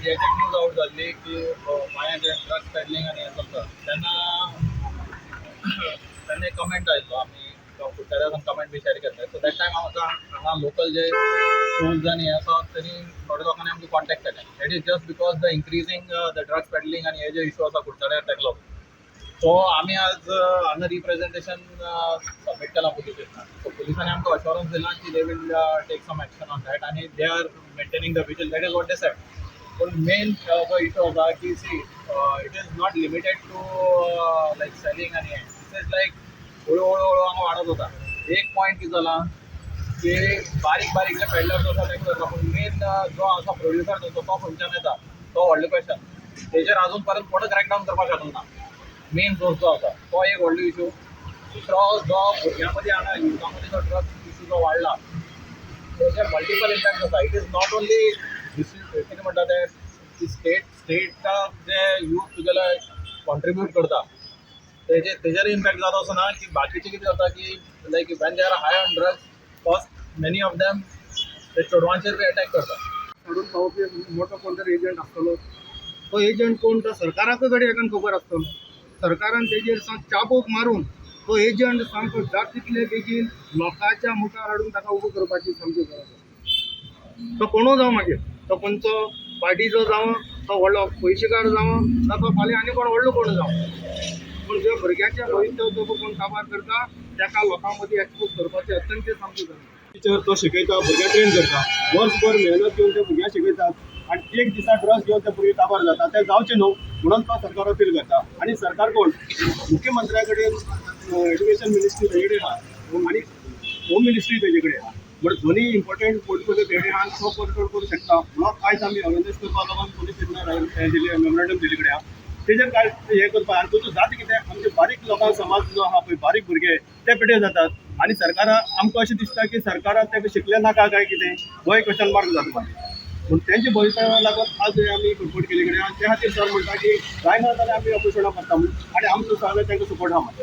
मिडियाचेर news out जाल्ली की गोंयांत जे ड्रग्स पेडलिंग आनी हें चलता, तेन्ना तेन्ना एक कमेंट आयिल्लो. आमी कुडचड्यार कमेंट बी शेअर केल्ले. सो that time हांगा हांगा लोकल जे स्कूल्स आनी हे आसा, तेणी थोड्या लोकांनी आमकां कॉन्टेक्ट केलें. That is just because the increasing the drugs peddling आनी हे जे इशू आसा कुडचड्यार, तेका लागून. सो आमी आज हांगा रिप्रेझेंटेशन सबमीट केलां पुलीस स्टेशनार. सो पुलिसांनी आमकां अश्योरन्स दिलां की they will take some action on that आनी they are maintaining the vigil. That is what they said. पूण मेन जो इशू आसा की, see, it is not limited to like selling आनी हें. This is like हळू हळू हळू हांगा वाडत वता. एक पॉयंट कितें जाला की बारीक बारीक जे पेडलर्स आसा तेका धरला, पूण मेन जो आसा प्रोड्युसर तो खंयच्यान येता, तो व्हडलो क्वेश्चन. तेजेर अजून परत कोणच क्रॅकडावन करपाक शकना. मेन सोर्स जो आसा तो एक व्हडलो इशू. दुसरो, जो भुरग्यां मदीं हांगा युथा मदीं जो ड्रग्स इशू जो वाडला, तेजे मल्टिपल इम्पॅक्ट आसा. It is not only, कितें म्हणटा ते, स्टेटाक जे यूथ तुगेले कॉन्ट्रिब्यूट करता, तेजेर इम्पॅक्ट जाता असो ना की बाकीचे कितें जाता की like when they are high on drugs, first many of them ते चेडवांचेर बी अटॅक करता. हाडून पावोवपी मोठो कोण तरी एजंट आसतलो. तो एजंट कोण तो सरकाराकूय घडये एकान खबर आसतलो. सरकारान तेजेर चाबूक मारून तो एजंट सामको जाता तितले बेगीन लोकांच्या मुखार हाडून ताका उबो करपाची सामकी गरज आसा. तो कोणूय जावं, मागीर तो खंयचो पार्टीचो जावं, तो व्हडलो पयशेकार जावं, ताचो फाल्यां आनी कोण व्हडलो कोण जावं, पूण ज्या भुरग्यांच्या भविश्य जो कोण काबार करता, ताका लोकां मदीं एक्सपोज करपाची अत्यंत सामकी गरज. टिचर तो शिकयता, भुरग्यांक ट्रेन करता, वर्सभर मेहनत घेवन ते भुरग्यांक शिकयतात आनी एक दिसा ड्रग्स घेवन ते भुरगे काबार जाता. ते जावचे न्हू म्हणून तो सरकार अपील करता. आनी सरकार कोण? मुख्यमंत्र्या कडेन एज्युकेशन मिनिस्ट्री तेजे कडेन आहा आनी होम मिनिस्ट्री तेजे कडेन आहा. बट दोन्ही इम्पॉर्टंट पोर्टफोलियो तेजे कडेन आहा. तो कंट्रोल करूंक शकता म्हणून आयज आमी अवेरनेस करपाक लागून पुलीस स्टेशनार हें दिलें, मेमोरेंडम दिल्ले कडेन आहा. तेजेर काय हें करपाक. आनी तातूंत जाता कितें, आमचे बारीक लोकांक, समाज जो आहा पळय, बारीक भुरगे ते पेटेर जातात. आनी सरकारा आमकां अशें दिसता की सरकाराक ताका शिकलें नाका काय कितें, हो एक क्वेश्चन मार्क जाता मागीर. पूण तेंचे भविश्या लागून आज हे आमी खटपट केली कडेन. आनी त्या खातीर सर म्हणटा की जायना जाल्यार आमी ऑपोजिशनाक पडटा म्हणून आनी आमचो सगळें तांकां सपोर्ट आहा.